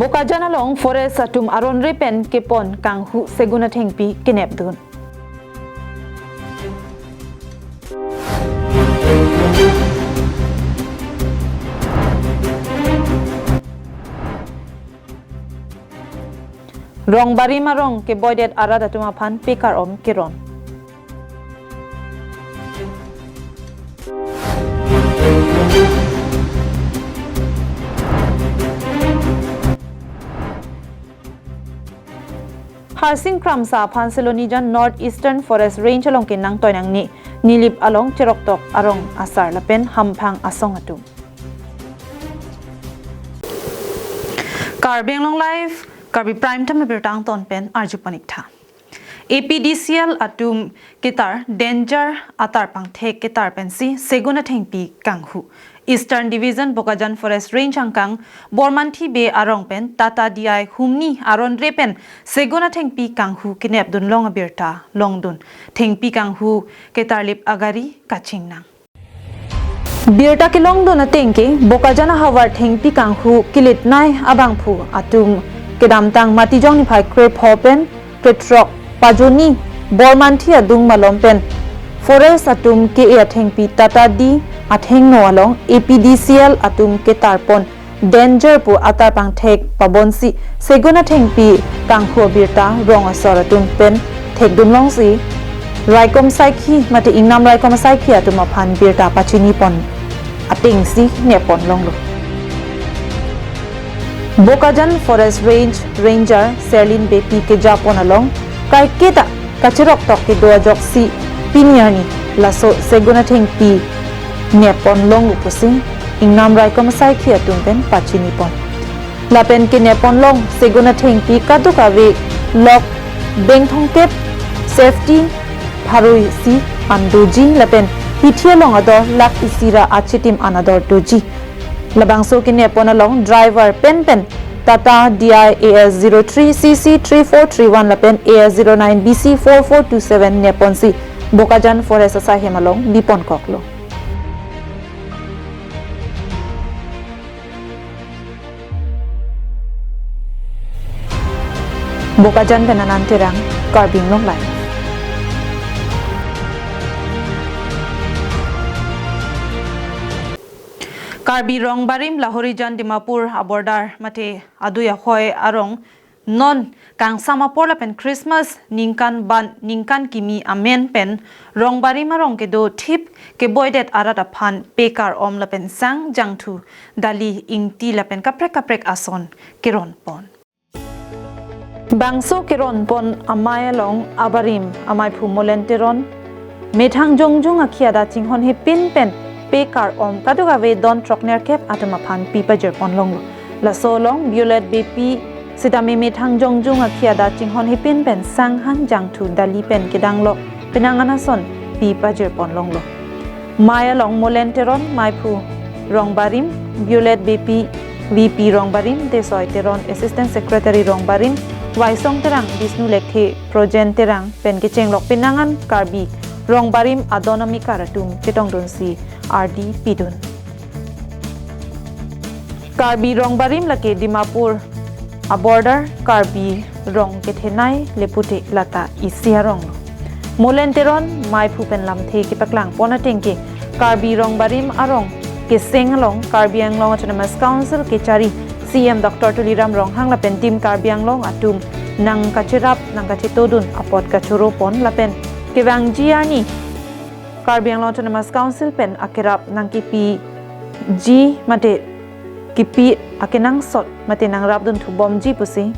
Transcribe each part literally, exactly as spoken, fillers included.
Bokajan along forest atum aron re pen kepon kanghu segun athengpi kenepdun. Rongbarim arong keboidet arat atum aphan pekar-om keron. Harsing Kramsa aphan Silonijan North Eastern Forest Range along kenangtoi nangne, Nilip along cheroktok arong asar lapen hamphang asong atum. Karbi Anglong Live, Karbi Prime Time abirta angton pen arju pon-ik tha. A P D C L atum ketar danger atar pangthek ketar pensi segun athengpi kanghu. Eastern Division Bokajan Forest Range angkang Bormanthi Bey arong pen Tata D I humni aron re pen segun athengpi kanghu kenepdun long abirta longdun. Thengpi kanghu ketarlip agari kachingnang. Birta kelongdun ateng ke Bokajan ahavar thengpi kanghu kilitnei abangphu atum kedamtang Matijong niphai krepho pen krethrok pajoni Bormanthi adung malom pen forest atum ke-e athengpi Tata D athengno along A P D C L atum ketar pon danger pu atar pangthek pabonsi segun athengpi kanghu abirta rong asor atum pen thekdun longsi raikom saikhi mate ingnam raikom saikhi atum aphan birta pachini pon atengsi nepon longlo. Bokajan Forest Range Ranger Serlin Beypi kejapon along kaiketa kachirok tok kedo ajoksi pini arni laso segun athengpi nepon longlo pusi ingnam raikom saikhi atum pen pachini pon. Lapen kenepon long segun athengpi kadokave lok bengthongkep safety pharui isi an doji lapen hithi along ador lakh isi ra achitim an ador doji. Labangso kenepon along driver pen pen Tata D I A S zero three C C three four three one lapen A S zero nine B C four four two seven neponsi Bokajan Forest asaihem along bipon koklo. Bokajan pen Anand Terang, Karbi Anglong Live. Karbi Rongbarim Lahorijan Dimapur aborder mate adui ahoi arong non kangsam apor lapen Christmas ningkan ban ningkan kimi amen pen Rongbarim arong kedo thip keboidet arat aphan pekar-om lapen sang jangthu dali ingti lapen kaprek kaprek ason keron pon. Bangso keron pon amei along abarim ameiphu Molen Teron methang jongjung akhi adak chinghon hepin pen pekar-om kadokave don throknerkep atum aphan pi pajir pon longlo. Laso along Violet Beypi sitame methang jongjung akhi adak chinghon hepin pen sang han jangthu dali pen kedang lok penang an ason pi pajir pon longlo. Mei along Molen Teron, meiphu Rongbarim, Violet Beypi, V P Rongbarim, Tesoi Teron, Assistant Secretary Rongbarim, Waisong Terang, Bishnu Lekthe, Projen Terang pen kechenglok penang an Karbi Rongbarim adon amekar atum chetongdunsi ardi pidun. Karbi Rongbarim lake Dimapur aborder Karbi Rong kethenei lepute lata isi arong. Molen Teron meiphu pen lamthe kepaklang pon ateng ke Karbi Rongbarim arong keseng along Karbi Anglong Autonomous Council kechari C E M Doctor Tuliram Ronghang lapen Team Karbi Anglong atum nangkacherap nangkachetodun apot kachoro pon lapen kevangji arni Karbi Anglong Autonomous Council pen akerap nangkipiji mate kipi akenangsot mate nangrapdun thubomji pusi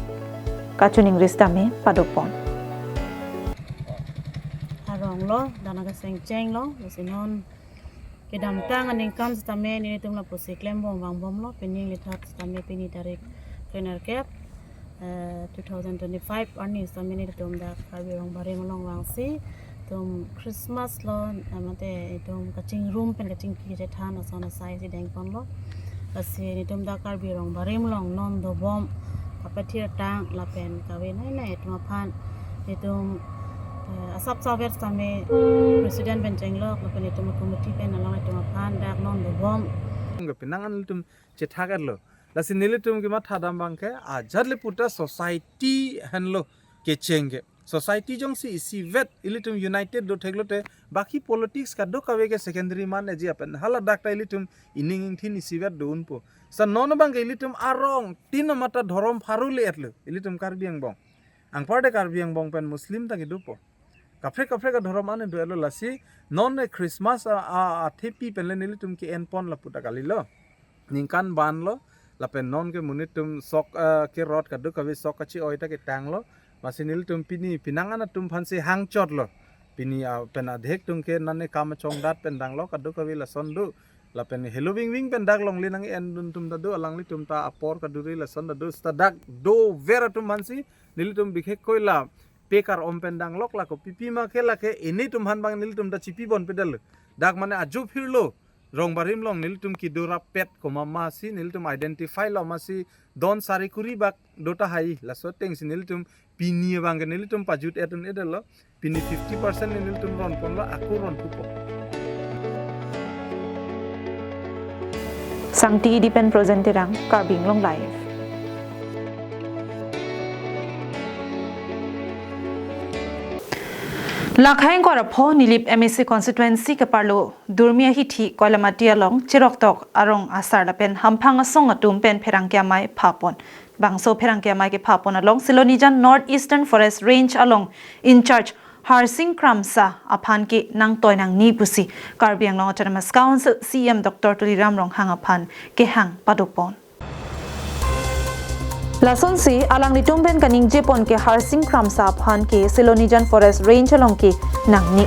kachiningri sitame padopon. Arong lo, dana keseng chenglo, lasi non kedamtang aningkan sitame nelitum lapusi klembom vangbomlo, pining lethak sitame pini tarik krenerkep, eh, two thousand twenty-five arni sitame nelitum dak Karbi Rongbarim along vangsi, itum Christmas lo, eh, mate itum kachingrum pen kachingki chethan ason asai si dengponlo. Lasi nelitum dak Karbi Rongbarim along non dobom kapathirtang lapen kave nei nei itum aphan itum, eh, asap saver sitame president pen chenglok lapen itum committee pen along itum aphan dak non dobom. Nggak penang an itum chethakarlo. Lasi nelitum kematha dam abangke ajat le puta society henlo kecheng ke. Society jongsi isivet ilitum united do theklote, baki politics kadokave ke secondary man eji apen. Hala dak ta ilitum ining ingthin isivet do unpo. Sa non abangke ilitum arong tin amata dhorom pharu le-etlo ilitum Karbi angbong. Anparde Karbi angbong pen Muslim ta kedopo. Kaprek kaprek adhorom an do-etlo, lasi non e Christmas a, a, athepi pen le nelitum ke-enpon lapu ta kalilo. Ningkan banlo, lapen non ke monit atum sok, ah, kerot kadokave sok kachi-oi ta ketanglo. Lasi nelitum pini penang an atum aphansi hangchotlo. Pini, ah, pen adhek atum ke nane kam chongdat pen danglo kadokave lason do. Lapen helo vingving pen dak longle nang-endun atum ta do, alanglitum ta apor kaduri lason ta do, seta dak dover atum aphansi nelitum bikhe koila pekar om pen danglok lako pipi ma ke lake ini atum aphan abang nelitum ta chipibonpedetlo. Dak mane ajo phirlo. Rong barim along nelitum kedo rapet komat masi nelitum identify lo masi don sari kuri bak do tahai, laso atengsi nelitum pini abangke nelitum pajut-et un-edetlo. Pini fifty percent nelitum ronponlo, ako ronpupo. Sangti Edi pen Projen Terang, Karbi Anglong Live. Lakhai ingkoi ra pho Nilip M A C constituency keparlo Durmi ahithi Koilamati along cheroktok arong asar lapen hamphang asong atum pen pherangke amei phapon. Bangso pherangke amei kephapon along Silonijan North Eastern Forest Range along in charge Harsing Kramsa aphan ke nangtoi nangne pusi Karbi Anglong Autonomous Council C E M Doctor Tuliram Ronghang aphan kehang padopon. Lasonsi alanglitum pen kaningjepon ke Harsing Kramsa aphan ke Silonijan Forest Range along ke nangne.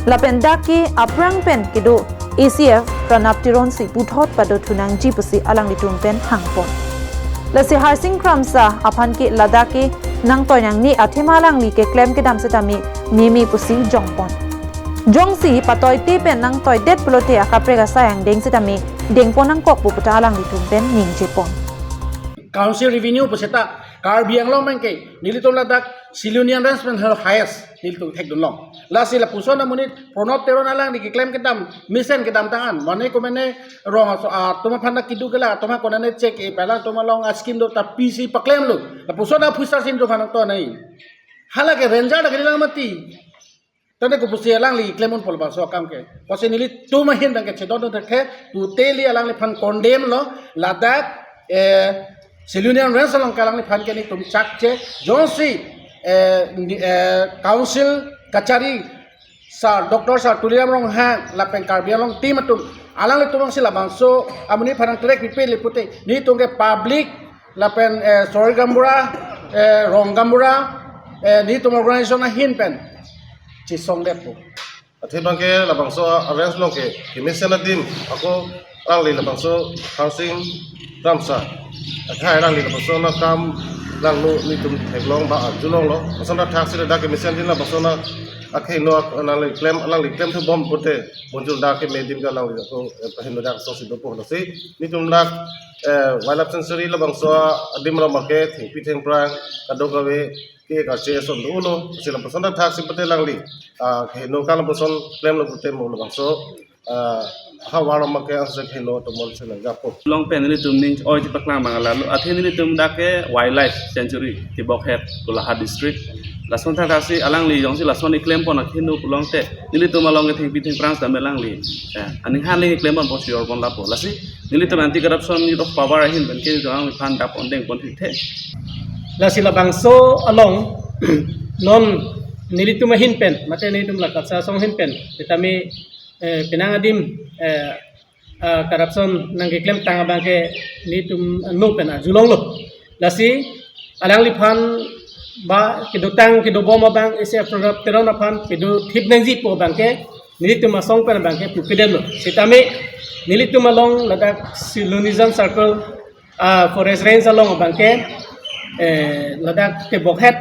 Lapen dak ke aphrang pen kedo A C F Pranab Teron si puthot pado thu nangji pusi alanglitum pen hangpon. Lasi Harsing Kramsa aphan ke ladak ke nangtoi nangne athema alangli keklem kedam setame meme pusi jongpon. Jongsi patoite pen nangtoidet pulote akaprek asai angdeng setame dengpon nangkokpo pu ta alanglitum pen ningjepon. Council revenue pu seta Karbi Anglong abangke nelitum ladak Silonijan Range pen highest nelitum thekdunlong. Lasi lapuson amonit Pranab Teron alangli keklem kedam, mesen kedamtang an, mane komane rong aso, ah, atum aphan ta kedo ke la, atum aphan konane check e, pala atum along a scheme do ta P C paklemlo. Lapuson a officer si nelitum aphan nangtoi nai. Hala ke ranger ta kalilang mati. Tangte kopusi alangli klemponpo labangso akam ke. Pusi nelitum ahin abangke chedon do thek, totally alangliphan condemn lo, ladak, eh, Silonijan Range along ke alangliphan ke nelitum chakche, jongsi, eh, ni, eh, council kachari Sir, Doctor Sir Tuliram Ronghang lapen Karbi Anglong team atum, alanglitum si labangso amonit aphan nangtrek pipe le pute, nelitum ke public lapen, eh, soil gaonbura, eh, rong gaonbura, eh, nelitum organization ahin pen chisongdetpo. Athe abangke labangso a-range along ke kemesen adim ako alangli labangso Harsing Kramsa. Athai alangli labangso anakam langno nelitum theklong ba arjulonglo. Lason athaksi ladak kemesen adim labangso na akhei no alangli klem, alangli klem thubom pute bonjul dak keme adim ke alangli ako, eh, pahino dak asongsi dopo lasi nelitum dak, eh, wildlife sanctuary labangso adim along abangke thengpi thengphrang kadokave ke karche ason dolo, si lapuson athaksi pute alangli, ah, kehingno ka lapuson klemlo pute mo labangso, ah, havar along abangke anse kehingno atum mon si nangjapo. Long pen nelitum ning oi chepaklang abang lalo, athe nelitum dak ke wildlife sanctuary Tibokhet, Golaghat district. Lason athaksi alangli jongsi lason keklempon akehingno pulote nelitum along ke thengpi thengphrang setame alangli, eh, aning han le klemponpo, sure pon lapo. Lasi nelitum anti corruption youth of power ahin pen ke alangliphan dap on dengpon thekthe. Lasi labangso along non nelitum ahin pen, mate nelitum la KATSA asong ahin pen, setame, eh, penang adim, eh, ah, corruption nangkeklemtang abangke nelitum no pen arjulonglo. Lasi alangliphan ba kedotang kedobom abang isi Pranab Teron aphan kedothip nangji pu abangke nelitum asong pen abangke pupidetlo. Setame nelitum along ladak Silonijan Circle, ah, Forest Range along abangke, eh, ladak Tibokhet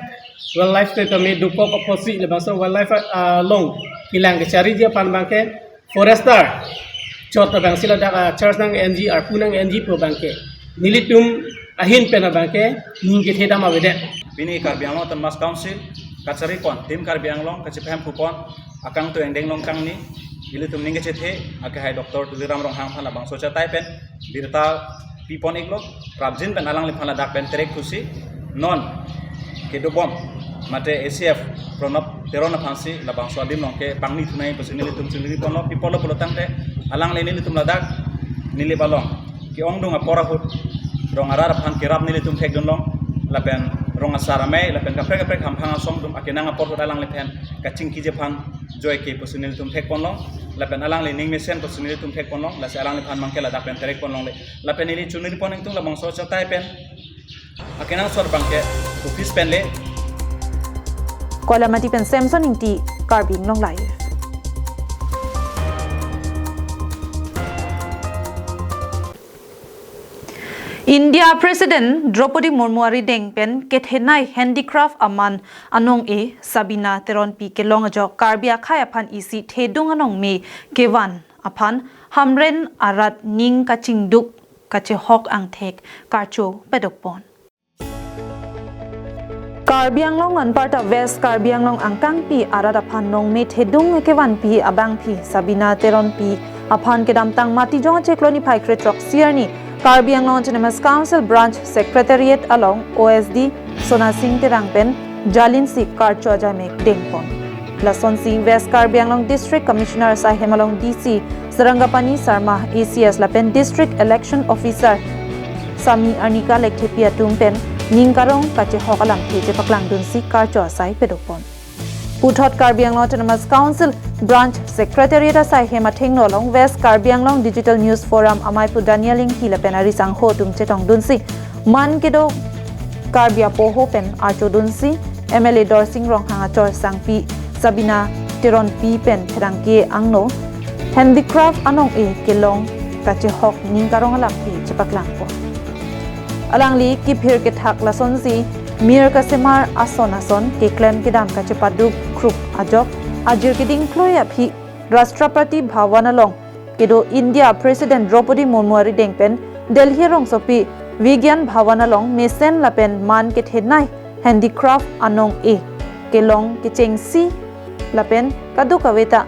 wildlife setame dokok apotsi labangso wildlife, ah, along kelang kechariji aphan abangke forester chot abangsi ladak, ah, charge nang-enji, arpu nang-enji pu abangke nelitum ahin pen abangke ning kethe dam avedet. Pini Karbi Anglong Autonomous Council kacharipon, Team Karbi Anglong kachipahemphupon akangtui angdeng along kangni, ilitum ning kachethe akehai Doctor Tuliram Ronghang aphan labangso achatai pen birta pipon iklo, prapjin pen alangliphan ladak pen terek thusi non kedobom mate A C F Pranab Teron aphansi labangso adim along ke pangni thunai pusi nelitum chingri ponlo, pi apotlo pulo tangte alangli nelitum ladak Nilip along ke-ongdung apor ahut rong arat aphan kerap nelitum thekdunlong, lapen rong asar amei lapen kaprek kaprek hamphang asong atum akenang apor ahut alangliphan kachingkiji aphan joike pusi nelitum thekponlong, lapen alangli ning mesen pusi nelitum thekponlong, lasi alangliphan abangke ladak pen terek ponlongle. Lapen neli chingri pon ingtung labangso achatai pen akenangsot abangke office pen le. Koilamati pen Samson Ingti, Karbi Anglong Live. India President Droupadi Murmu arideng pen kethenei handicraft aman anong-e Sabina Teronpi kelong ajok Karbi akhei aphan isi thedung anong me kevan aphan Hamren arat ning kachingduk kachehok angthek karcho padokpon. Karbi Anglong anparta West Karbi Anglong angkangpi arat aphan nong me thedung kevanpi abangpi Sabina Teronpi aphan kedamtang Matijong achiklo niphai krethrok sirni Karbi Anglong Autonomous Council Branch Secretariat along O S D Sona Sing Terang pen jalinsi karcho ajai me dengpon. Lasonsi West Karbi Anglong District Commissioner asai hem along D C Sarangapani Sarma, A C S lapen District Election Officer Sami Arnika Lekthepi atum pen ning karong kachehok alamthe chepaklangdunsi karcho asai padokpon. Puthot Karbi Anglong Autonomous Council Branch Secretariat asai hem athengno along West Karbi Anglong Digital News Forum amaipu Daniel Ingti lapen arisangho atum chetongdunsi man kedo Karbi apoho pen archodunsi M L A Dorsing Ronghang achor sangpi Sabina Teronpi pen pherangke angno handicraft anong-e kelong kachehok ning karong alamthe chepaklangpon. Alangli kiphir kethak lasonsi mir kasemar ason ason keklem kedam kachepaduk krup ajok ajir keding kloi aphi Rashtrapati Bhavan along kedo India President Droupadi Murmu arideng pen Delhi rongsopi Vigyan Bhavan along mesen lapen man kethenei handicraft anong-e kelong kechengsi lapen kadokave ta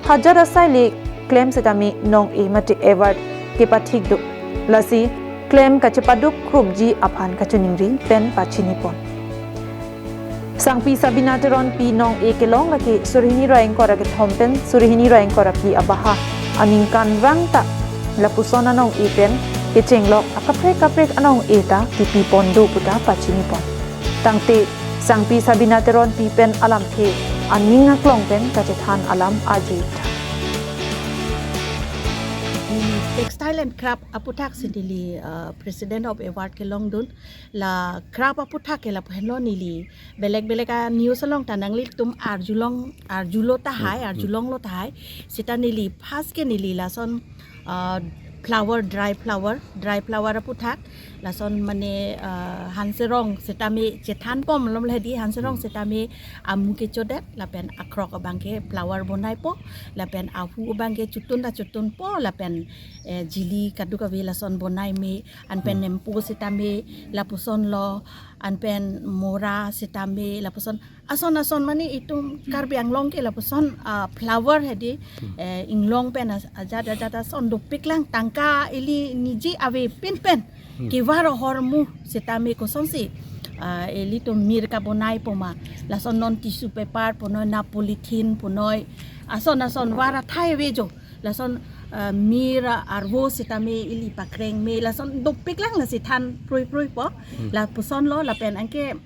hajat asai le klem setame nong-e mate award kepathikduk. Lasi klem kachepaduk krupji aphan kachiningri pen pachinipon. Sangpi Sabina Teronpi nong-e kelong lake suri hini ra ingkoi ra kethom pen suri hini ra ingkoi ra phli abaha aningkanvang ta lapuson anong-e pen kechenglok akaprek kaprek anong-e ta kipipon do puta pachinipon. Tangte Sangpi Sabina Teronpi pen alamthe aning aklong pen kachethan alam arju tha. Neli textile and craft aputhak si neli, uh, President of Award kelongdun. La craft aputhak ke lapu henlo neli belek belek a news along ta nanglitum arjulong, arjulo tahai, hmm, hmm, arjulonglo tahai. Seta neli first ke neli lason, uh, flower, dry flower, dry flower aputhak. Lason mane, uh, hanserong setame chethanpom lom ledi, hanserong, hmm, setame amu kechodet lapen akrok abangke flower bonaipo, lapen ahu abangke chutun ta chutunpo, lapen, eh, jili kadokave lason bonai me, anpen, hmm, nempo setame lapusonlo, anpen mora setame lapuson. Ason ason mane itum Karbi Anglong ke lapuson, ah, flower hedi, hmm, eh, inglong pen as-, ajat ajat ason dopiklang, tangka ili niji avepin pen, hmm, kevar ahormu setame kosonsi, ah, ilitum mir kabonaipo ma. Lason non tissue paper punoi, na polythene punoi, ason ason var athai avejo. Lason, ah, mir arvo setame ili pakreng me, lason dopiklang, lasi than prui pruipo. Hmm. Lapusonlo lapen anke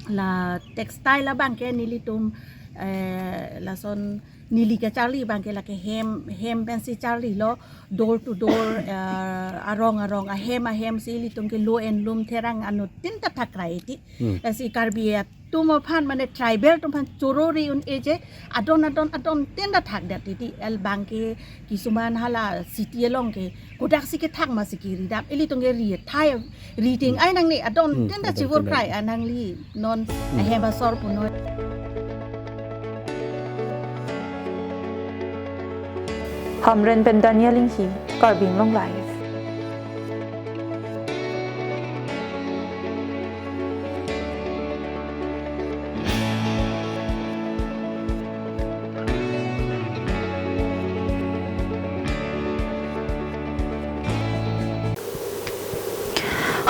la textile abangke nelitum, eh, lason neli kacharli abangke lake hem, hem pensi charlilo, door to door, eh, arong arong ahem ahem si ilitum ke low handloom therang anuttin ta thakrai ti. Hmm. Lasi Karbi atum aphan mane tribal atum aphan chorori un-eje adon adon adontin ta thakdet ti, ti el abangke kisuman hala city along ke kodaksi kethak masi kiridap, ilitum ke ri athai ri ting, hmm, ai nangne adontin ta, hmm, chivur adontin ta krai, a nangli non, hmm, ahem asor punoi. Hamren pen Daniel Ingti, Karbi Anglong Live.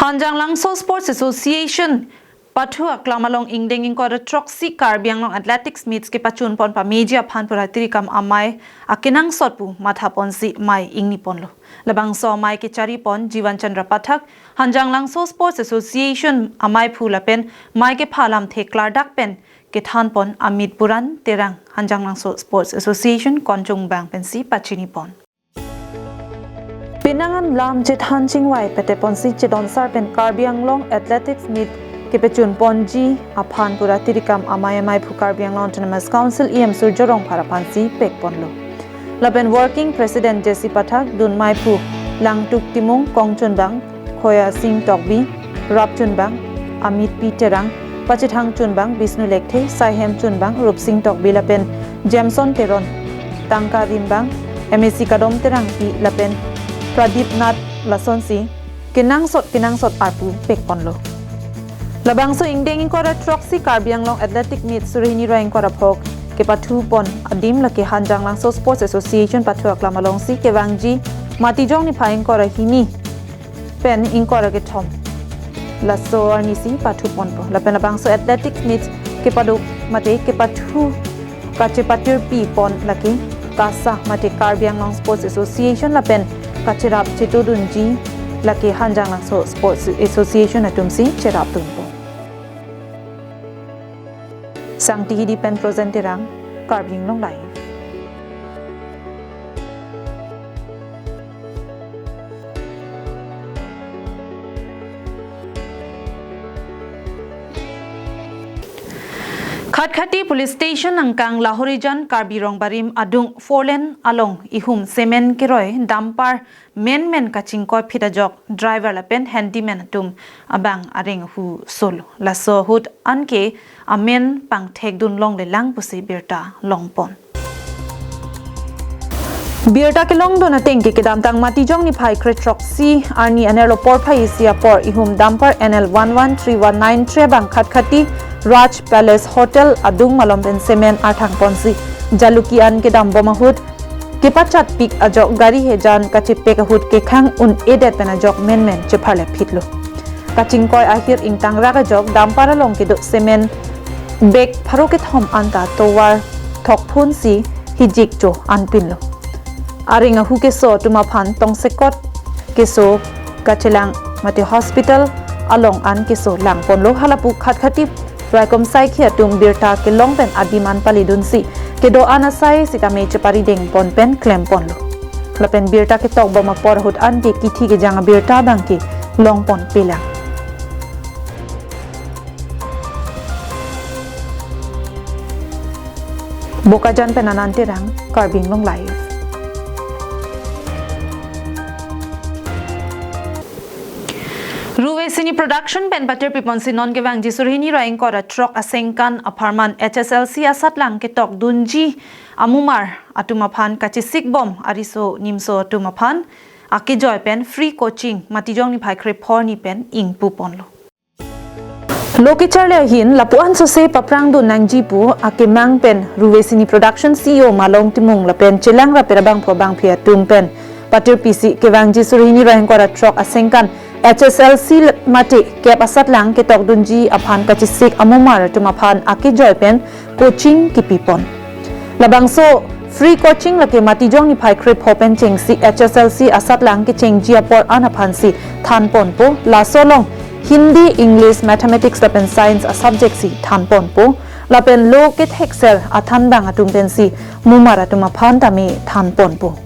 Hanjanglangso Sports Association pathu aklam along ingdeng ingkoi ra throksi Karbi Anglong Athletics Meets kepachun pon pameji aphan pura tirikam amei akenangsot pu matha ponsi mei ingni ponlo. Labangso amei kechari pon Jivan Chandra Pathak, Hanjanglangso Sports Association ameiphu lapen mei kepha alamthe klardak pen kethan pon Amit Buran Terang, Hanjanglangso Sports Association Konchungbang pensi pachini pon. Penang an lam chethan chingvai pete ponsi chedonsar pen Karbi Anglong Athletics Meet kepachun ponji aphan pura tirikam amei ameiphu Karbi Anglong Autonomous Council E M Surjya Rongphar aphansi pek ponlo. Lapen Working President J C Pathak, dun meiphu Langtuk Timung, kongchunbang Khoya Sing Tokbi, rapchunbang Amit P Terang, pachethang chunbang Bishnu Lekthe, saihem chunbang Rupsing Tokbi lapen Jameson Teron, tangka rimbang M A C Kadom Terangpi lapen Pradip Nath, lasonsi kenangsot kenangsot arpu pek ponlo. Labangso ingdeng ingkoi ra throksi Karbi Anglong Athletic Meet suri hini ra ingkoi ra phok kepathu pon adim lake Hanjanglangso Sports Association pathu aklam alongsi kevangji Matijong niphai ingkoi ra hini pen ingkoi ra kethom, laso arnisi pathu ponpo. Lapen labangso Athletic Meet kepaduk mate kepathu kachepatirpi pon lake KASA mate Karbi Anglong Sports Association lapen kacherap chetodunji lake Hanjanglangso Sports Association atumsi cherap dunpo. Sangti Hidi pen Prozen Terang, Karbi Anglong Live. Khatkhati Police Station angkang Lahorijan Karbi Rongbarim adung four lane along ihum cement keroi dumper menmen kachingkoi phit ajok driver lapen handyman atum abang areng ahu solo. Laso ahut anke amen pangthek dun longle lang pusi birta long pon. Birta kelong dun ateng ke kedamtang Matijong niphai kre throksi arni anerlo porphai isi apor ihum dumper N L one one three one nine three abang Khatkhati Raj Palace Hotel adung malom pen cement arthang ponsi jaluki an kedam bom ahut kepachatpik ajok gari hejan kachepek ahut kekhang un-edet pen ajok menmen chepharle phitlo. Kachingkoi ahir ingtangrak ajok dumper along kedo cement bag pharo kethom anta tovar thokphunsi hijik cho anpinlo. Areng ahu keso atum aphan tongsekot keso kachelang mate hospital along an keso lang ponlo. Halapu Khatkhati raikom saikhi atum birta kelong pen adim an pali dunsi kedo an asai sitame chepari deng pon pen klem ponlo. Lapen birta ketok bom apor ahut anke kithi kejang abirta abangke long pon pelang. Bokajan pen Anand Terang, Karbi Anglong Live. Ruve Cine Production pen patirpi ponsi non kevangji suri hini ra ingkoi ra throk asengkan apharman H S L C asatlang ketok dunji amumar atum aphan kachesik bom ariso nimso atum aphan akejoi pen free coaching Matijong niphai kre pho arni pen ingpu ponlo. Lo kecharli ahin lapu-an sose paprang dun nangji pu akemang pen Ruve Cine Production C E O Malong Timung lapen chelang rapet abangphu abangphi atum pen patirpi si kevangji suri hini ra ingkoi ra throk asengkan H S L C mate kep asatlang ketok dunji aphan kachesik amumar atum aphan akejoi pen coaching kipi pon. Labangso free coaching lake Matijong niphai kre pho pen chengsi H S L C asatlang kechengji apor an aphansi than ponpo. Laso along Hindi, English, Mathematics lapen Science asubject si than ponpo. Lapen lo kethekser athanbang atum pensi mumar atum aphan tame than ponpo.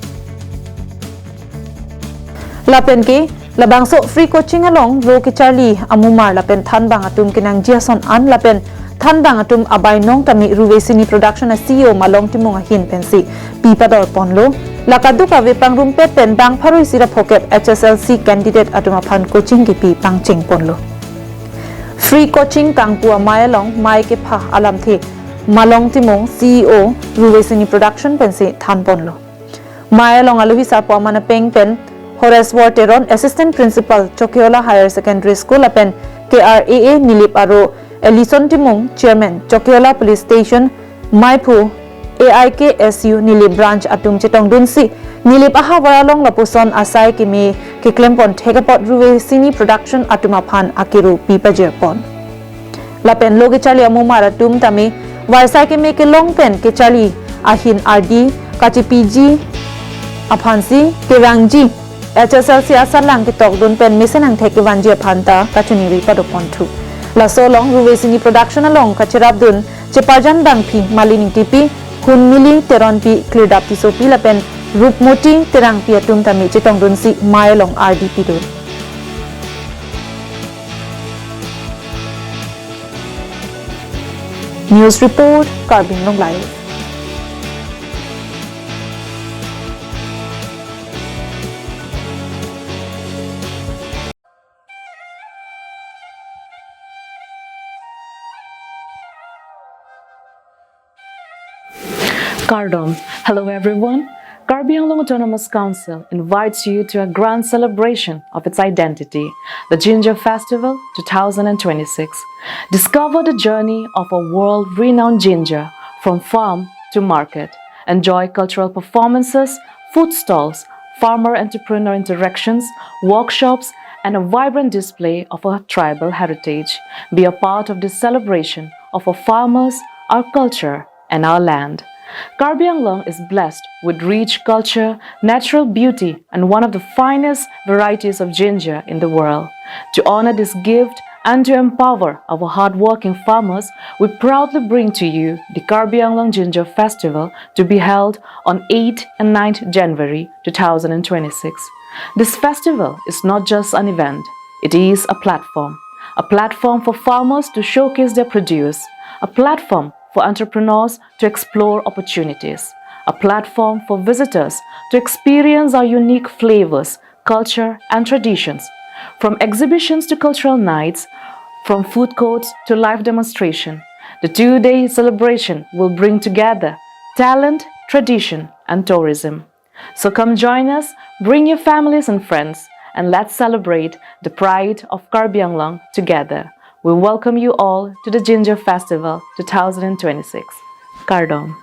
Lapen ke labangso free coaching along lo kecharli amumar lapen thanbang atum kenangji ason an lapen thanbang atum abainong tame Ruve Cine Production a C E O Malong Timung ahin pensi pi pador ponlo. La kadokave pangrumpet pen bang pharo isi ra phokep H S L C candidate atum aphan coaching kipi pangcheng ponlo. Free coaching kangpu amei along mei kepha alamthe Malong Timung, C E O, Ruve Cine Production pensi than ponlo. Mei along aluhi sarpo aman apeng pen Horeswar Teron, Assistant Principal, Chokiola Higher Secondary School, lapen K R A A Nilip Aro, Ellison Timung, Chairman, Chokiola Police Station, meiphu A I K S U Nilip Branch atum chetongdunsi Nilip ahavar along lapuson asai keme keklempon thek apot Ruve Cine Production atum aphan akero pi pajirpon. Lapen lo kecharli amumar atum tame varsai keme kelong pen kecharli ahin ardi kachepiji aphansi kerangji H S L C asalang ketokdun pen mesen angthek kevanji aphan ta kachiningri padoponthu. Laso along Ruve Cine Production along kacherapdun Cheparjan Bangphi, Malin Ingtipi, Hunmili Teronpi, Klirdap Tissopi lapen Rupmoti Terangpi atum tame chetongdunsi mei along ardi pidun. News report, Karbi Anglong Live. Kardom. Hello everyone. Karbi Anglong Autonomous Council invites you to a grand celebration of its identity, the Jinja Festival two thousand twenty-six. Discover the journey of a world-renowned Jinja from farm to market. Enjoy cultural performances, food stalls, farmer-entrepreneur interactions, workshops, and a vibrant display of our tribal heritage. Be a part of this celebration of our farmers, our culture, and our land. Karbi Anglong is blessed with rich culture, natural beauty, and one of the finest varieties of jinja in the world. To honor this gift and to empower our hardworking farmers, we proudly bring to you the Karbi Anglong Jinja Festival, to be held on eighth and ninth January two thousand twenty-six. This festival is not just an event, it is a platform. A platform for farmers to showcase their produce, a platform for entrepreneurs to explore opportunities, a platform for visitors to experience our unique flavors, culture, and traditions. From exhibitions to cultural nights, from food courts to live demonstration, the two-day celebration will bring together talent, tradition, and tourism. So come join us, bring your families and friends, and let's celebrate the pride of Karbi Anglong together. We welcome you all to the Jinja Festival two thousand twenty-six. Kardom.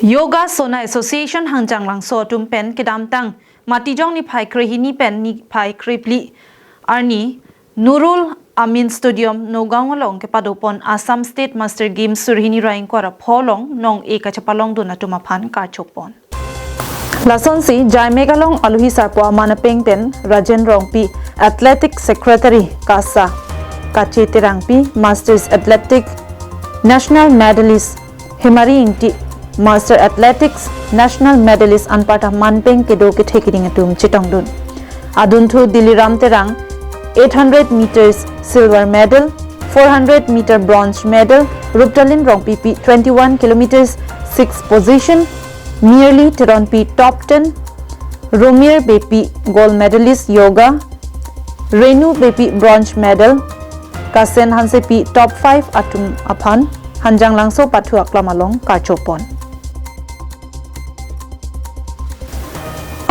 Yoga Sona Association Hanjanglangso atum pen kedamtang Matijong niphai krehini pen niphai krephli arni Nurul Amin Stadium, Nagaon along kepadopon Assam State Master Games surhini ra ingkoi ra pho along nong-e kachepalongdun atum aphan kachopon. Lasonsi Jaimek along aluhi sarpo aman apeng pen Rajen Rongpi Athletic Secretary, KASA, Kache Terangpi Masters Athletic National Medalist, Hemari Ingti Master Athletics National Medalist anparta manpeng kedo kethe keding atum chetongdun. Adunthu Diliram Terang eight hundred meters silver medal, four hundred meter bronze medal, Ruptalin Rongpipi twenty-one kilometers sixth position, Mirli Teronpi top ten, Romir Beypi gold medalist yoga, Renu Beypi bronze medal, Kasen Hansepi top five atum aphan Hanjanglangso pathu aklam along kachopon.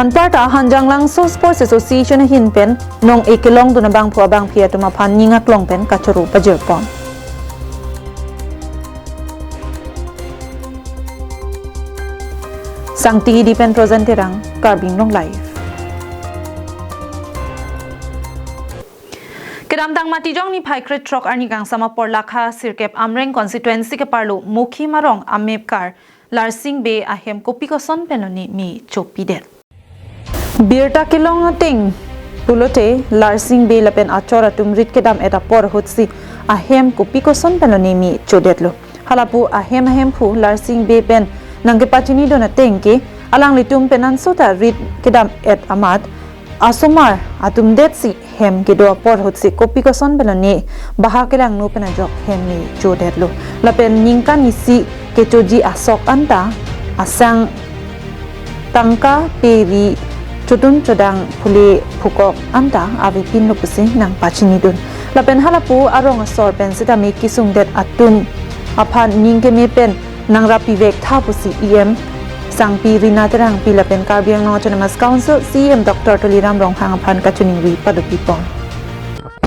Anparta Hanjanglangso Sports Association ahin pen nong-e kelongdun abangphu abangphi atum aphan ning aklong pen kachoro pajirpon. Sangti Gidi pen Trojan Terang, Karbi Anglong Live. Kedamtang Matijong niphai krethrok arni kangsam apor Lakha sirkep Amreng constituency keparlo Mokhim arong amepkar Larsing Bey ahem kopi koson pen lone me chopidet. Birta kelong ateng pulote Larsing Bey lapen achor atum rit kedam-et apor ahutsi ahem kopi koson pen lone me chodetlo. Halapu ahem ahemphu Larsing Bey pen nangkepachinidun ateng ke alanglitum penanso ta rit kedam-et amat asomar atum detsi hem kedo apor ahutsi kopi koson pen lone baha kelangno pen ajok hem me chodetlo. Lapen ningkan isi kechoji asok anta asang tangka pe ri chodun chodang phule phukok anta avepinlo pusi nangpachinidun. Lapen halapu arong asor pen sitame kesungdet atum aphan ning keme pen nangrappivektha pusi E M Sangpi Rina Terangpi lapen Karbi Anglong Autonomous Council C E M Doctor Tuliram Ronghang aphan kachiningri padopipon.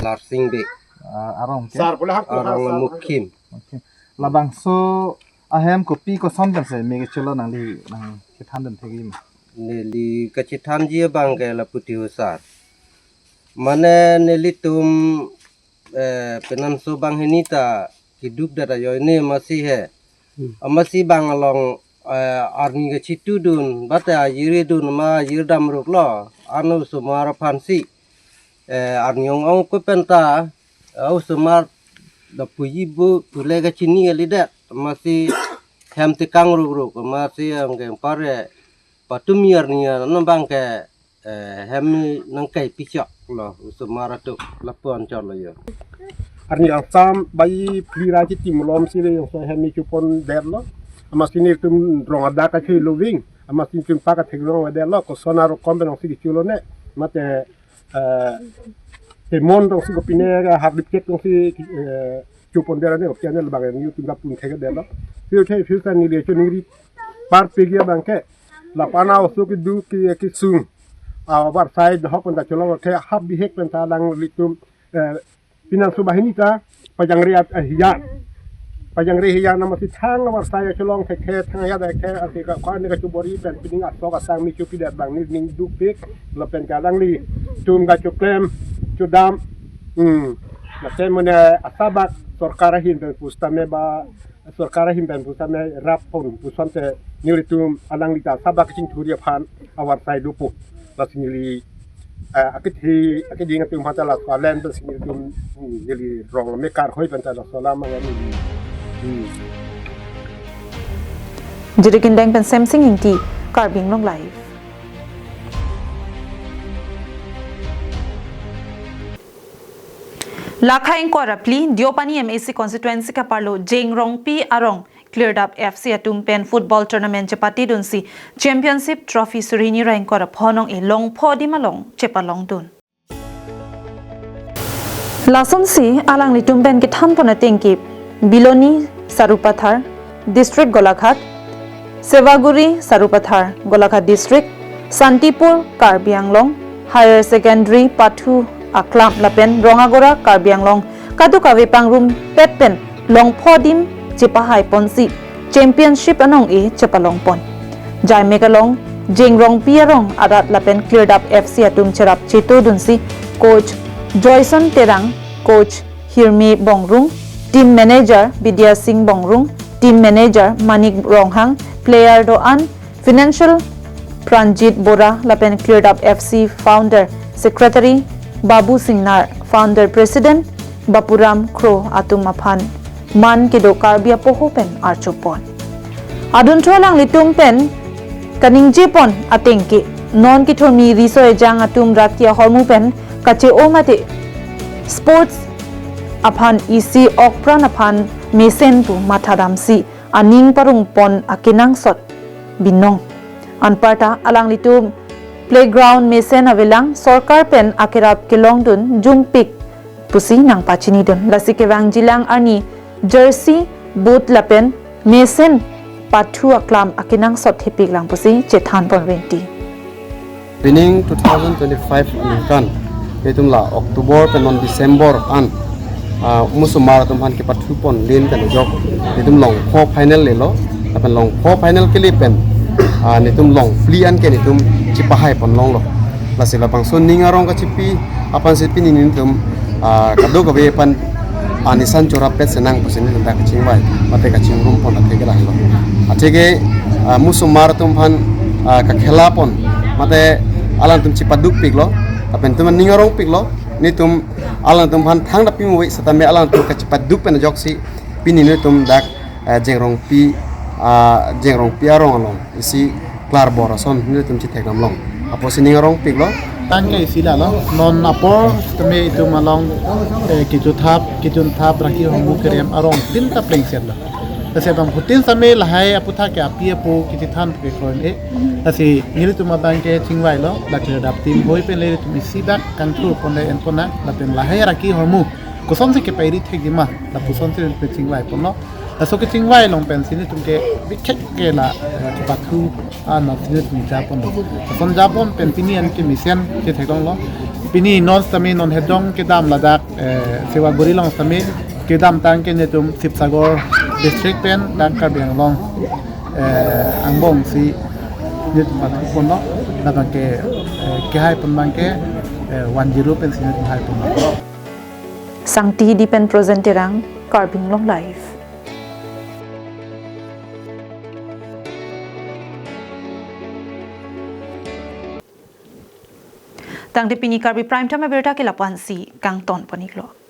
Larsing Bey, ah, arong ke? Sar pula hak arong Mukhim. Okay. Labangso ahem kopi koson pensi me kechelo nangli nangchethan dun thekji ma? Neli kachethanji abang ke lapu ti ho sar. Mane nelitum, eh, penanso banghini ta keduk data ajoine amatsi he. Hmm. Amatsi bang along, eh, arni kachetudun, bate ajir dun ma ajir damruklo, ano osomar aphansi. Eh, arni ong-ong pu penta, eh, osomar lapuji pu pule kachini kalidet, amatsi hem tekang rukruk, amatsi angkeng pare, patumi arni ano abang ke, eh, hem nangkai pichok lo, osomar atum lapu anchot lo jo. Arni angsam bai phli ra chitim lom si le jongso hem ni chupon detlo. Amatsi nelitum rong adak kachoi loving. Amatsi nelitum pa katheklong detlo. Koson arokom pen ongsi kecholo ne. Mate, eh, temon ongsi kopine ka hardip ket ongsi, eh, chupon det ne, oke ne labang nelitum lapu thekdetlo. Phir the phir sa neli choningri parpegi abang ke. Lapu ana oso keduk ke kesung. Avarsai dohok pen ta cholong the hap bihek pen ta alanglitum, eh, penanso banghini ta pajangre at, eh, hijan. Pajangre hijan amatsi thang avarsai cholong thekthe thang ajat thekthe ati ka kwan ka chubori pen pining asok asang me chupidet abang neli ning dukpik lapen ke alanglitum kachoklem chodam. Hmm. Lapen mane asabak sorkar ahin pen pusitame ba sorkar ahin pen pusitame rap pon pusonte nelitum alangli ta asabak kachingthurji aphan avarsai dopo. Lasi neli, eh, akethe akeding atum aphan ta laso alam ta si nelitum, hmm, neli rong mekar hoi pen ta laso alam angani. Hmm. Jirikindeng pen Semsing Ingti, Karbi Anglong Live. Lakha ingkoi ra phli, Deopani M A C constituency kaparlo Jengrongpi arong Klirdap F C atum pen football tournament chepatedunsi Championship Trophy suri hini ra ingkoi ra phongo-e Longpho adim along chepalongdun. Lasonsi alanglitum pen kethanpon ateng ke Biloni Sarupathar, District Golaghat, Sevaguri Sarupathar, Golaghat District, Santipur, Karbi Anglong, Higher Secondary Pathu Aklam lapen Rongagora, Karbi Anglong, kadokave pangrumpet pen Longpho adim chepahaiponsi Championship anong-e chepalongpon. Jaimek along Jengrongpi arong arat lapen Klirdap F C atum cherap chetodunsi coach Joyson Terang, coach Hirmi Bongrung, team manager Bidya Singh Bongrung, team manager Manik Ronghang, player do-an, financial Pranjit Bora lapen Klirdap F C founder secretary Babu Singnar, founder president Bapuram Kro atum aphan man kedo Karbi apoho pen archopon. Adunthu alanglitum pen kaningjepon ateng ke non kethurmi riso ejang atum raki ahormu pen kache-o mate sports aphan isi okpran aphan mesen pu mathadamsi aning parongpon akenangsot binong. Anparta alanglitum playground mesen avelang sorkar pen akerap kelongdun jungpik pusi nangpachinidun. Lasi kevangjilang arni jersey, boot lapen mesen Pathu Aklam akenangsot thepiklang pusi chethanpon renti. Pining two thousand twenty-five aningkan, itum la October pen non December an, ah, osomar atum aphan kepathupon lin pen ajok, itum Longpho final lelo, lapen Longpho final kele pen, ah, netum Longphli an ke netum chepahaiponlonglo. Lasi labangso ning arong kachipi aphansi pini netum, ah, kadokave aphan anisan chorap pet senang pusi netum dak kachingvai mate kachingrumpon athe ke lahelo. Athe ke, ah, osomar atum aphan, ah, kakhelapon mate alangtum chepadukpiklo, lapen netum ning arongpiklo, netum alangtum aphan thangta pimove setame alangtum kachepaduk pen ajoksi pini netum dak, ah, Jengrongpi, ah, Jengrongpi arong along isi klarbor ason netum chetheklonglong. Apotsi ning arongpiklo. Tangka isi lalo, non apor tame itum along, eh, kechothap, kechonthap, raki hormu kerem arong tin ta plengsetlo. Lasi abangphutin same lahai aputhak ke api apo kechethan ke kroin e. Lasi nelitum abang ke chingvailo, la Klirdap team hoi pen le itum isi dak kangthurpon le enpon nang, lapen lahai raki hormu kosonsi kepairi thekji ma, lapusonsi le chingvaiponlo. Laso kechingvai along pensi netum ke bikhek ke la, eh, kepathu, ah, na si netum japon. Lason japon pen pini an ke mesen chetheklonglo. Pini non sitame non hedong kedam ladak, eh, Siwaguri along sitame kedamtang ke netum Sibsagar district pen dak Karbi Anglong, eh, angbong si netum pathu ponlo, labang ke, eh, kehai pon abang ke, eh, one zero pensi netum hai ponlo. Sangti Hidi pen Projen Terang, Karbi Anglong Live. Tangte pini Karbi Prime Time abirta ke lapu-ansi kangton pon-iklo.